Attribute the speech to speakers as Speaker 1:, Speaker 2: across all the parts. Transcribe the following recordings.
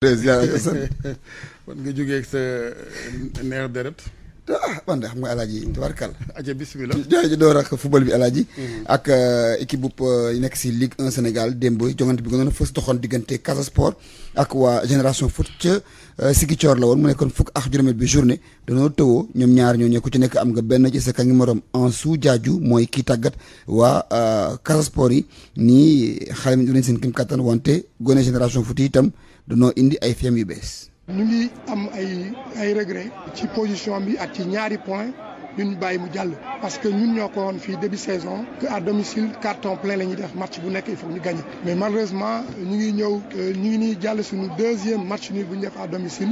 Speaker 1: kon nga jógee ak sa neex deret.
Speaker 2: man de xam nga alaaji tabarkal
Speaker 1: aja bismillah
Speaker 2: jaay ji door ak football bi alaaji ak équipe bu yi nekk si Ligue 1 Sénégal démb jongante bi gënoon a fës doxoon diggante Casa Sport ak waa Génération Foot ca Ziguinchor la woon mu nekkoon fukk ak juróomeel bi journée dañoo tëwoo ñoom ñaar ñoo ku ci nekk am nga benn ci sa kangi morom Ansou Diadiou mooy kii tàggat waa Casa Sport yi nii xale mi dinañ seen kim kattan wante gone Génération Foot yi itam dañoo indi ay fiem yu bees.
Speaker 3: ñu ngi am ay regret ci position bi ak ci ñaari point ñu bàyyi mu jàll parce que ñun ñoo ko woon fii début saison que à domicile carton plein la ñuy def match bu nekk il faut ñu gagner mais malheureusement ñu ngi nii jàll suñu deuxième match nul bu ñu def à domicile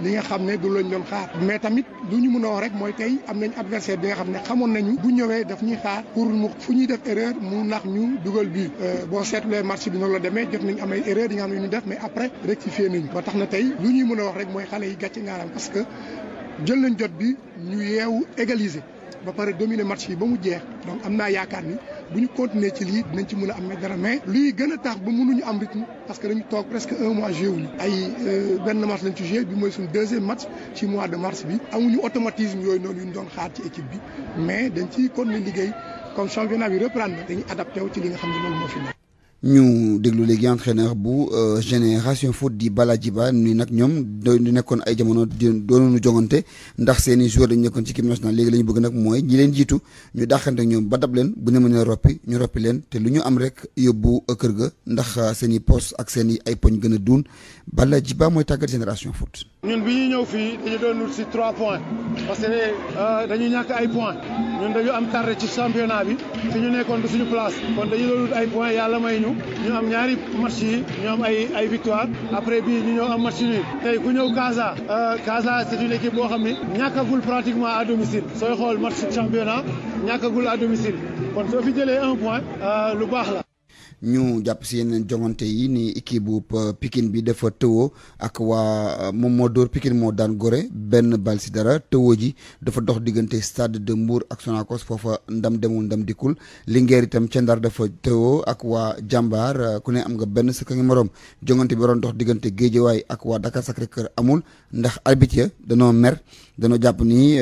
Speaker 3: li nga xam ne du lañ doon xaar mais tamit lu ñu mën a wax rek mooy tey am nañ adversaire bi nga xam ne xamoon nañu bu ñëwee daf ñuy xaar pour mu fu ñuy def erreur mu nax ñu dugal bi boo seetlee match bi noonu la demee jot nañ am ay erreur yi nga xam ne ñu def mais après rectifier nañu ba tax na tey lu ñuy mën a wax rek mooy xale yi gàcce ngaaram parce que jël nañ jot bi ñu yeewu égaliser ba pare dominer match yi ba mu jeex donc am naa yaakaar ni bu ñu continuer ci lii dinañ ci mën a am dara mais luy gën a tax ba mënuñu am rythme parce que dañu toog presque un mois joué wuñu ay benn match lañ ci joué bi mooy suñu deuxième match ci mois de mars bi amuñu automatisme yooyu noonu yu ñu doon xaar ci équipe bi mais dañ ciy continuer liggéey comme championnat bi reprendre na dañuy adapté wu ci li nga xam ne loolu moo fi nekk.
Speaker 2: ñu déglu léegi entraîneur bu Génération Foot di Bala Djiba ni nag ñoom di nekkoon ay jamono doonoonu jongante ndax seen i joueurs dañu nekkoon ci équipe nationale léegi la ñu bëgg nag mooy ñi leen jiitu ñu dàqante ak ñoom ba dab leen bu ne mënee roppi ñu roppi leen te lu ñu am rek yóbbu kër ga ndax seen i poste ak seen i ay poñ gën a duun Bala Djiba mooy tàggat Génération Foot.
Speaker 4: ñun bi ñuy ñëw fii dañu doon wut si 3 points parce que dañuy ñàkk ay points ñun dañu am tardé ci championnat bi fi ñu nekkoon du suñu place kon dañu doon wut ay points yàlla may ñu am ñaari match yi ñu am ay victoire après bii ñu ñëw am match nul tey ku ñëw Casa c'est une équipe boo xam ne ñàkkagul pratiquement à domicile sooy xool match championnat ñàkkagul à domicile kon soo fi jëlee 1 point lu baax la.
Speaker 2: ñu jàpp si yeneen jongante yi ni équipe bu Pikine bi dafa tëwoo ak waa moom moo dóor Pikine moo daan Gorée benn bal si dara tëwoo ji dafa dox diggante Stade de Mbour ak Sonacos foofa ndam demul ndam dikkul Linguère itam ca Ndar dafa tëwoo ak waa Jàmbaar ku ne am nga benn sa ngi morom jongante bi waroon dox diggante Guédiawaye ak waa Dakar Sacré-Cœur amul ndax arbitre ya danoo mer danoo jàpp ni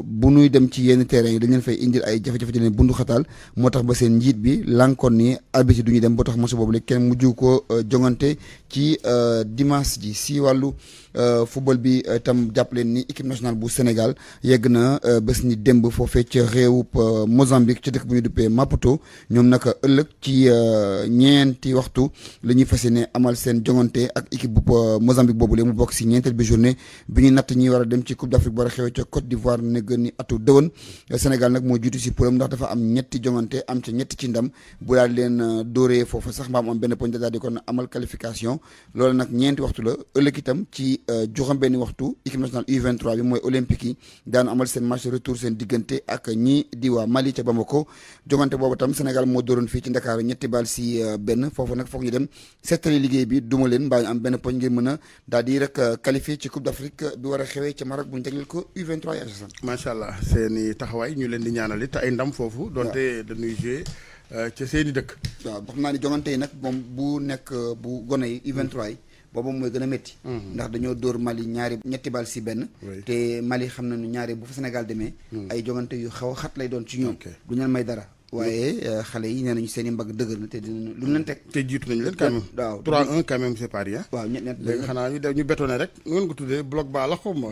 Speaker 2: bu nuy dem ci yenn terrain yi dañ leen fay indil ay jafe-jafe di leen bundu xataal moo tax ba seen njiit bi lankoon ni ci du ñu dem ba tax match boobu léegi kenn mujj ko jongante ci dimanche ji si wàllu football bi itam jàpp leen ni équipe nationale bu Sénégal yegg na bés ni démb foofee ca réewub Mozambique ci dëkk bu ñu duppee Maputo ñoom naka ëllëg ci ñeenti waxtu la ñuy fas yéene amal seen jongante ak équipe bu Mozambique boobu léegi mu bokk si ñeenteel bi journée bi ñu natt ñi war a dem ci Coupe d'Afrique war a xewee ca Côte d'Ivoire ne gën ni atu dëwën Sénégal nag moo jiitu si poulam ndax dafa am ñetti jongante am ca ñetti ci ndam bu daal leen dooree foofu sax mbaam am benn poñ daal di kon amal qualification loolu nag ñeenti waxtu la ëllëg itam ci juróom benni waxtu équipe nationale U23 bi mooy olympique yi daan amal seen match retour seen diggante ak ñi di waa Mali ca Bamako jongante boobu tam Sénégal moo dooroon fii ci Ndakaaru ñetti bal si benn foofu nag foog ñu dem seetali liggéey bi duma leen mbaa ñu am benn poñ ngir mën a daal di rek qualifié ci Coupe d'Afrique bi war a xewee ca Maroc bu ñu jagleel ko U23 yi
Speaker 1: macha allah seeni taxawaay ñu leen di ñaanal it ay ndam foofu donte dañuy jouer ca seeni dëkk.
Speaker 2: waaw xam naa ni jongante yi nag moom bu nekk bu gone yi U23 yi boobu mooy gën a métti ndax dañoo dóor Mali ñetti bal si benn te Mali xam nañu ñaari bu fa Sénégal demee ay jongante yu xaw a xat lay doon ci ñoom du ñu leen may dara waaye xale yi nee nañu seen i mbagg dëgër na te dinañ lu mu leen teg
Speaker 1: te jiitu nañu leen quand même waaw 3-1 quand même c'est pas rien
Speaker 2: waaw ñett
Speaker 1: léegi xanaa ñu bétonné rek ngeen ko tuddee bloc bas la xaw ma